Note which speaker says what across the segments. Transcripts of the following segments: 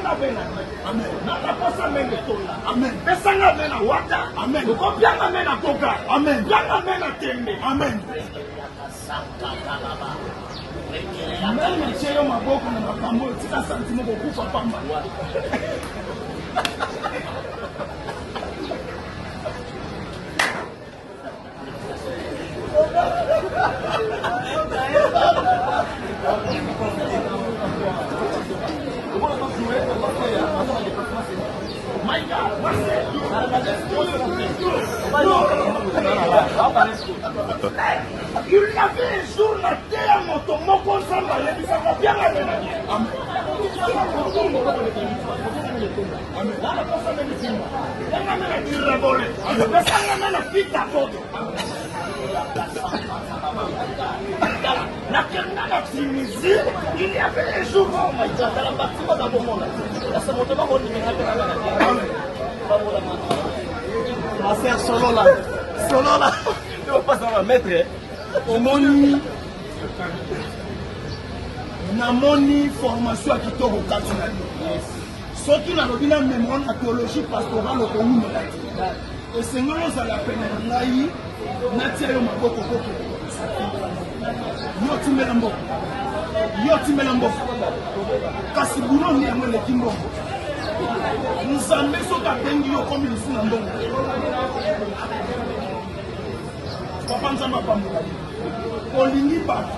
Speaker 1: Pesanga amen na Amen. Nana posa amen etonda. Amen. Pesanga amen na wata. Amen. Okopianga amen na koka. Amen. Pianga amen na tembe. Amen. Meme natie yo maboko na makambo oyo tika sentiment kokufa pamba. Il y avait un jour na teya moto moko nzambe ayebisaka bianga mena Nakenda na Tunisie, il y avait un jour, oh my God, tala batima na bomona. Kasi moto bakondimela mpe na bana te.
Speaker 2: Ma sœur solola. Solola.
Speaker 1: Yo pasa na maître.
Speaker 2: Omoni namoni formation ya kitoko kati na yo. Soki nalobi na memo na théologie pastorale okowumela te. Esengeli ozala pene na ngai natia yo maboko kokende yo timbela mbongo yo timbela mbongo kasi bulo nde yango eleki mbongo nzambe soki abengi yo okomi lisu na mbongo papa nzambe apambola yo olingi bato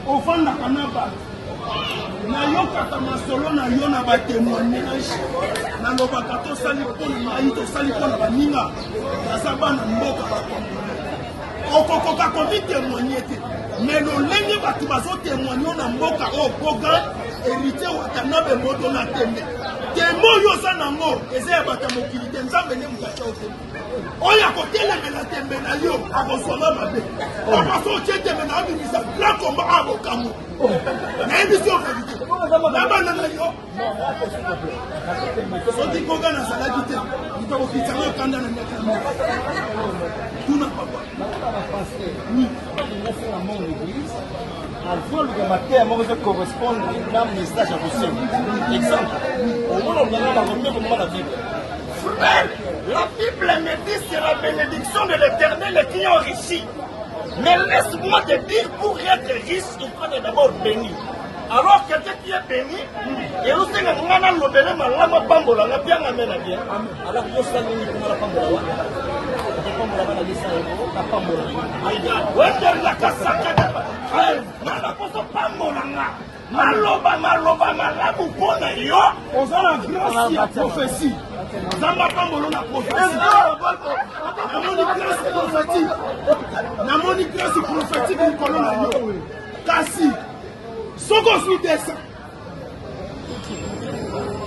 Speaker 2: ofandaka na bato nayokaka masolo na yo na batemoignage nalobaka tosali mpo na ngai tosali mpo na baninga naza bana mboka bakongole okokoka komitemoigne te me lolenge bato bazotemoigne yo na mboka oyo bogan héritier watanabe moto na tembe tembe oyo oza nango eza ya bato ya mokili te nzambe nde moto atya yo tembe oyo akotelemela tembe na yo akozwama mabe papa so otie tembe na abimisa grand combat akokamwa nayebisi yo verité na bana na yo soki koka nazalaki te moto akokitisa ngo kanda na miaka tuna papa
Speaker 1: oui azoluka mateya moko ezo correspondre na message ya kosenga exemple omona olukaka bakomi komoma na bible Frère, la Bible me dit c'est la bénédiction de l'éternel qui enrichit. Mais laisse-moi te dire, pour être riche, il faut être d'abord béni. Alors quelqu'un qui est béni, ezosenga nga nalobele malamu apambola nga mpe anga mena bien.
Speaker 2: Alors yo osala nini mpo nga napambola wana? Okopambola nga na lisa yango, napambola yo.
Speaker 1: Wendelakasaka nga naposo pambola nga. Maloba maloba malamu mpo na yo.
Speaker 2: Oza na grâce ya prophétie. Nzambe apambolo na prophétie. Namoni grâce prophétique. Namoni grâce prophétique likolo na yo. Kasi soki ozwi 200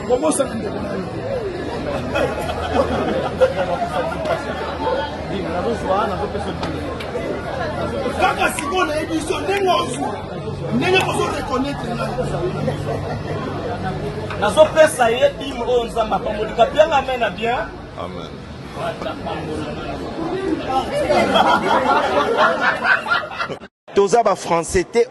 Speaker 2: kobosana ndeko na yo. Kaka sikoyo nayebi biso ndenge ozwa ndenge bozo reconnaître ngai
Speaker 1: nazopesa ye dime oyo nzambe apamboli kapianga amen na bien
Speaker 3: amen
Speaker 4: toza ba français te.